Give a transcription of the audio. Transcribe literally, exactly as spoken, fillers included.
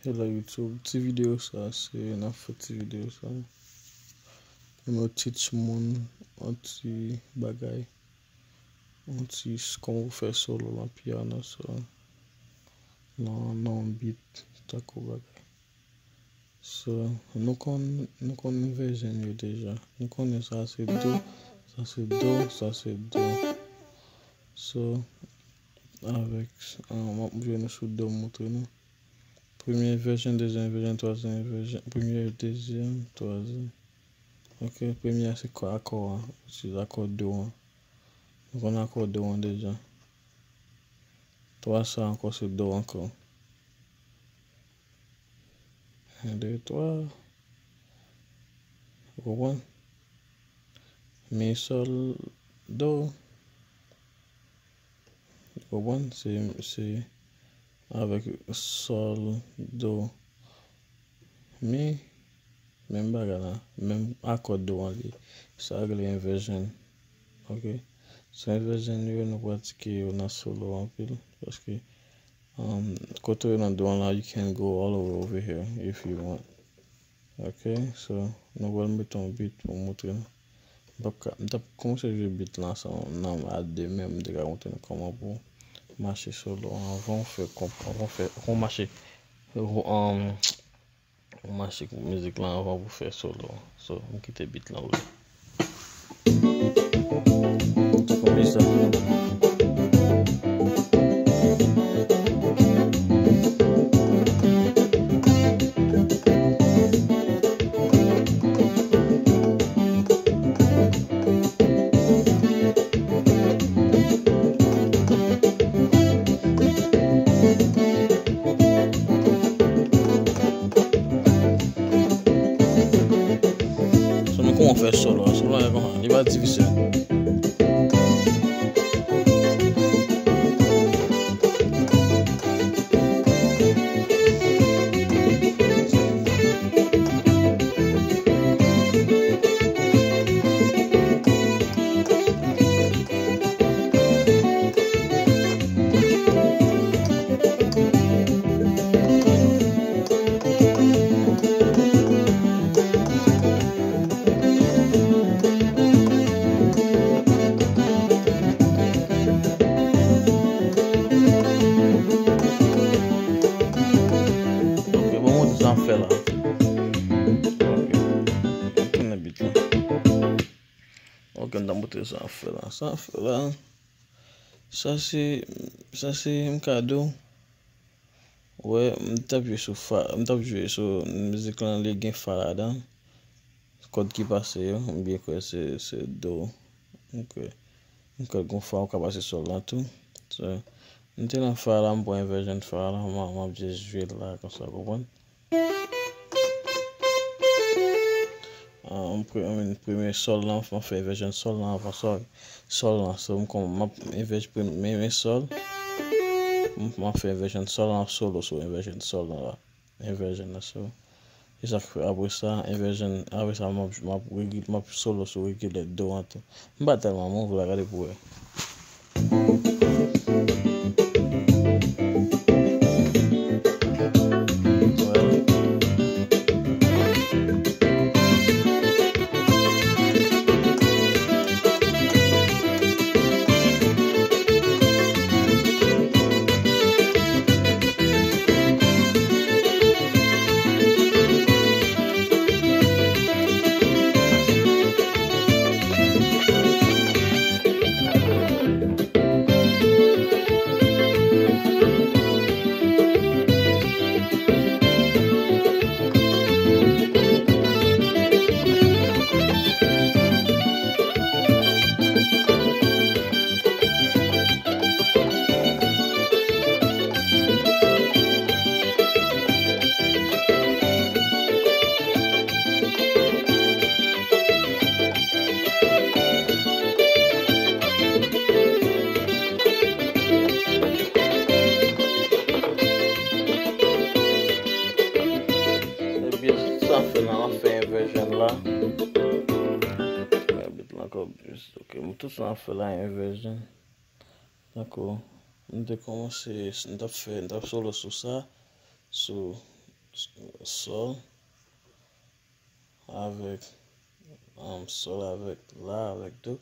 Hello YouTube, ti videyo sa se n ap fè ti videyo sa pou nou teach moun yon ti bagay, yon ti s- kòman pou fè solo lan pyano sa nan nan yon beat tankou bagay. So, nou konn nou konn version yo deja. Nou konnen sa se do, sa se do, sa se do. So, avèk, ah, m ap jwe nou sou do, m montre nou. Premye version, dezyèm version, twazyèm version, premye, dezyèm, twazyèm. Ok, premye a se akò a, se akò do an. Nou konn akò do an deja. Twa sa ankò se do ankò. En, de, twa. Ou konprann? Mi, sòl, do. Ou konprann? Se, se avèk sòl, do, mi, menm bagay la, menm akò do an li. Sa rele inversion. Ok? So inversion yo, nou pratike yo nan solo anpil, paske, um, kote yo nan do an la, you can go all over, over here if you want. Ok, so, nou pral mete yon beat pou m montre nou. M p ap ka, m t ap kòmanse jwe beat lan san, nan a de men, m te ka montre nou kòman pou mache solo an avan w fè konp, avan w fè, avan w mache, ou, um, ou mache mizik lan avan pou fè solo an. So, m kite beat lan woule. Konbyen sa? So, nou kòman fè solo a? Solo a, kòman? Li pa difisil. Ok, bon, mwen di sa m fè la. Ok. Tounen beat la. Ok, m ta montre sa m fè la. Sa m fè la. Sa se, sa se m ka di w. Wè, m t ap jwe sou fa, m t ap jwe sou mizik lan, li gen fa ladan. Kòd ki pase yo, m byen kwè se, se do. Ok. M kwè gon fa ou ka pase sòl la tou. So, m te nan fa la, m pran envèjè fa la, m, m ap jis jwe l la, konsa, w konprann? Ah, m pre-, I mean, premye sòl lan, m ap fè envèjè sòl lan avan sòl, sòl lan. So, m kon, m ap envèj premye, men sòl. M, m ap fè envèjè sòl lan, m ap solo sou envèjè sòl lan la. Envèjè lan, so. E sa k fè apre sa, envèjè, apre sa, m ap, m ap regi-, m ap solo sou regilè do an tou. M pa tèlman move la, gade pou wè. Ebyen, sa fè la, m ap fè envèjè la. Wè, beat la ankò. Ok, m tout sa m ap fè la, envèjè. Dakò. M te kòmanse, m t ap fè, m t ap solo sou sa, sou sol avèk, um, sol avèk la, avèk do.